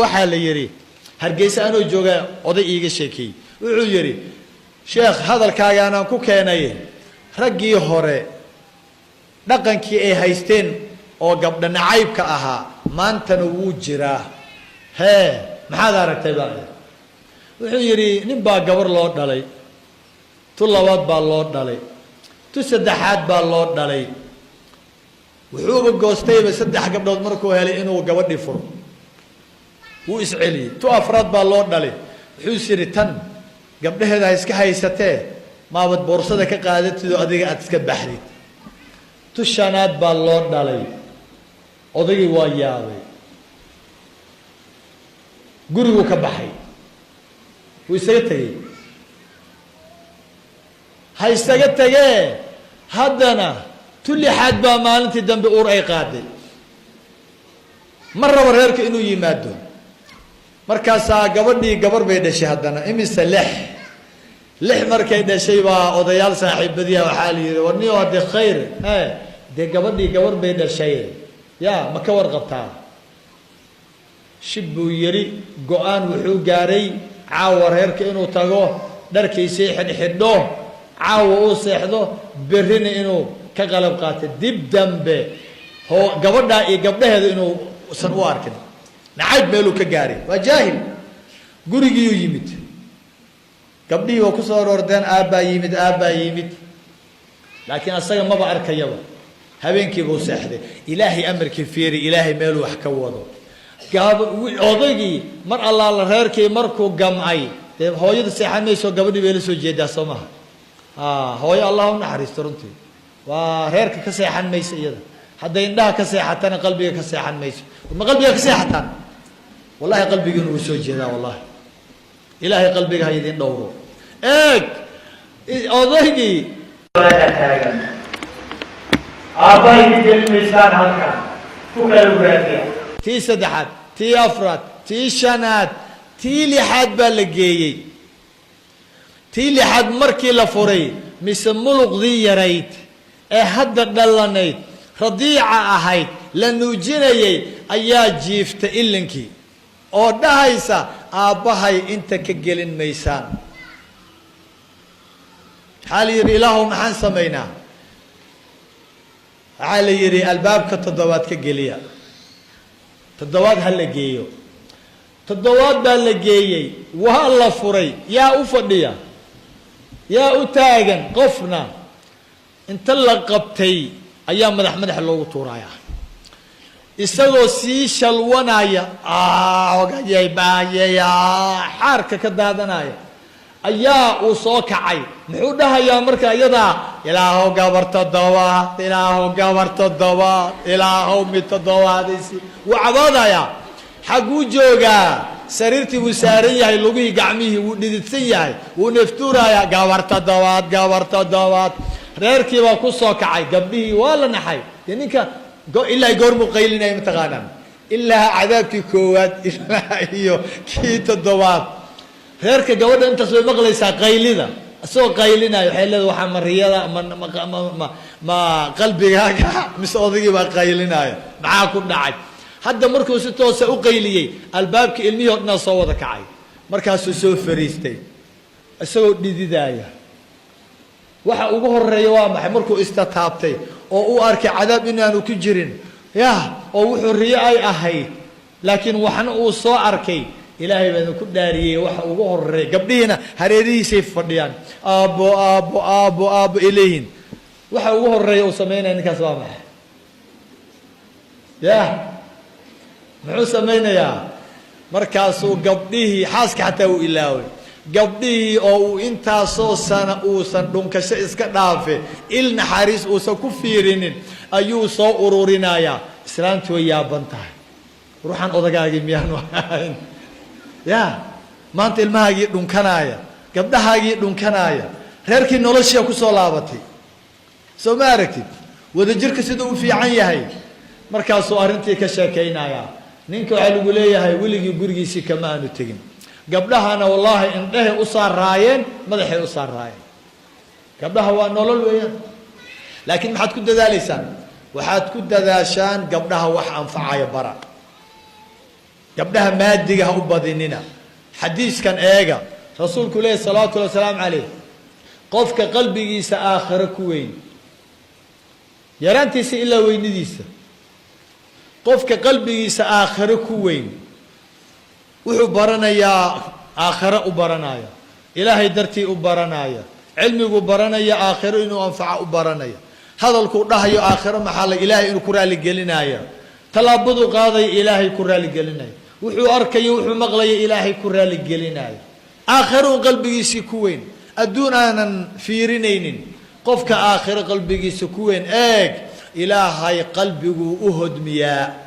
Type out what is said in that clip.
Waxaa la yidhi, Hargeysa anoo jooga oday iiga sheekeeyey. Wuxuu yidhi, "Sheekh, hadalkaagaanaan ku keenay, raggii hore dhaqankii ay haysteen oo gabdha nacaybka ahaa maantana wuu jiraa." Hee, maxaad aragtay baa? Wuxuu yidhi, nin baa gabar loo dhalay, tu labaad baa loo dhalay, tu saddexaad baa loo dhalay. Wuxuuba goostayba saddex gabdhood markuu helay inuu gabadhii furo. Wuu isceliyey. Tu afraad baa loo dhalay. Wuxuu is yidhi, tan gabdhaheeda ha iska haysatee, maabad boorsada ka qaadatid oo adiga aada iska baxdid. Tu shanaad baa loo dhalay. Odaygii waa yaabay, guriguu ka baxay, wuu isaga tegey. Ha isaga tegee, haddana tu lixaad baa maalintii dambe uur ay qaaday. Ma rabo reerka inuu yimaado. Markaasaa gabadhii gabar bay dhashay haddana. Imise? Lix. Lix markay dhashay baa odayaal saaxiibadiya waxaa la yihi, "War niyo, haddee khayr he, dee gabadhii gabar bay dhashay, ya ma ka warqabtaa?" Shib buu yidhi. Go-aan wuxuu gaaray caawa reerka inuu tago, dharkiisii xidhxidho, caawa uu seexdo, berrina inuu ka qalab qaato, dib dambe hoo gabadhaa iyo gabdhaheeda inuusan u arkin. Nacayb meeluu ka gaaray. Waa jaahil. Gurigiiyuu yimid. Gabdhihii waa kusoo aroordeen, "Aabbaa yimid, aabbaa yimid." Laakiin asaga maba arkayaba. Habeenkii buu seexday. Ilaahay amarkii fiiri, Ilaahay meeluu wax ka wado. Gaab odaygii mar allaala reerkii markuu gamcay, dee hooyada seexan mayso, gabadhii bay la soo jeedaa, soo maha? Hooyo Allah u naxariisto, runtii waa reerka ka seexan mayso iyada. Hadday indhaha ka seexatana, qalbiga ka seexan mayso. Ma qalbiga ka seexataan? Wallahi qalbigiinu wuu soo jeedaa. Wallahi Ilaahay qalbiga ha idin dhowro. Eeg, odaygii taagan, "Aabbahay ka gelinaysaan halkan ku kala wuraadiya." Tii saddexaad, tii afraad, tii shanaad, tii lixaad baa la geeyey. Tii lixaad markii la furay, mise muluqdii yarayd ee hadda dhalanayd, radiica ahayd, la nuujinayay, ayaa jiifta ilinkii oo dhahaysa, "Aabbahay inta ka gelin maysaan." Waxaa la yidhi, "Ilaahow, maxaan samaynaa?" Waxaa la yidhi, "Albaabka toddobaad ka geliya." Toddobaad ha la geeyo. Toddobaad baa la geeyey. Waa la furay. Yaa u fadhiya? Yaa u taagan? Qofna. Inta la qabtay ayaa madax madaxa loogu tuurayaa, isagoo sii shalwanaya, ogayay baayaya, xaarka ka daadanaya ayaa uu soo kacay. Muxuu dhahayaa marka iyadaa? "Ilaahow gabar toddobaad, Ilaahow gabar toddobaad, Ilaahow mid toddobaadisi." Wuu cabaadayaa. Xagguu joogaa? Sariirtii buu saaran yahay, lugihii, gacmihii, wuu dhididsan yahay, wuu neeftuurayaa. "Gabar toddobaad, gabar toddobaad." Reerkii baa ku soo kacay, gabdhihii waa la naxay. Dee ninka ilaa goormuu qaylinaya mataqaanaan? Ilaa cadaabkii koowaad ilaa iyo kii toddobaad. Reerka gabadha intaas way maqlaysaa qaylida isagoo qaylinaya. Waxay leedahay, "Waxaa mariyada ma qalbigaaga mise odaygii baa qaylinaya? Maxaa ku dhacay?" Hadda markuu si toosa u qayliyey, albaabkii ilmihii o dhanaa soo wada kacay. Markaasuu soo fariistay isagoo dhididaaya. Waxa ugu horeeya waa maxay? Markuu istataabtay oo u arkay cadaab inaanu ku jirin, yah, oo wuxuu riyo ay ahayd, laakiin waxna uu soo arkay. Ilaahay baa idinku dhaariyey, waxa ugu horeeya, gabdhihiina hareerihiisay fadhiyaan, "Aabbo, aabbo, aabbo, aabbo," ay leeyihiin. Waxa ugu horeeya uu sameynaya ninkaas waa maxay? Yah, muxuu sameynayaa? Markaasuu gabdhihii, xaaska xataa uu ilaaway, gabdhihii oo uu intaasoo sana uusan dhunkasho iska dhaafe, il naxariis uusan ku fiirinin, ayuu soo ururinayaa. Islaamtu way yaaban tahay. "Ruuxan odagaagii miyaanu ahayn? Ya maanta ilmahaagii dhunkanaaya, gabdhahaagii dhunkanaaya, reerkii noloshia kusoo laabatay. Soo ma aragtid wadajirka siduu u fiican yahay?" Markaasuu arrintii ka sheekaynayaa. Ninka waxaa lagu leeyahay weligii gurigiisii kama aanu tegin. Gabdhahana wallaahi indhahay u saaraayeen, madaxay u saaraayeen. Gabdhaha waa nolol weeyaan. Laakiin maxaad ku dadaaleysaan? Waxaad ku dadaashaan gabdhaha wax anfacaya bara. Gabdhaha maadiga ha u badinina. Xadiiskan eega, rasuulku leehi salawatullahi wasalaamu calayh, qofka qalbigiisa aakhiro ku weyn, yaraantiisa ilaa weynidiisa, qofka qalbigiisa aakhiro ku weyn wuxuu baranayaa aakhiro u baranaya, Ilaahay dartii u baranaya, cilmiguu baranaya aakhiro inuu anfaco u baranaya, hadalkuu dhahayo aakhiro maxaa la Ilaahay inuu ku raaligelinaya, tallaabaduu qaadaya Ilaahay ku raaligelinaya, wuxuu arkayo, wuxuu maqlaya Ilaahay ku raaligelinaya, aakhiro un qalbigiisii ku weyn, adduun aanan fiirinaynin. Qofka aakhiro qalbigiisa ku weyn, eeg, Ilaahay qalbiguu u hodmiyaa.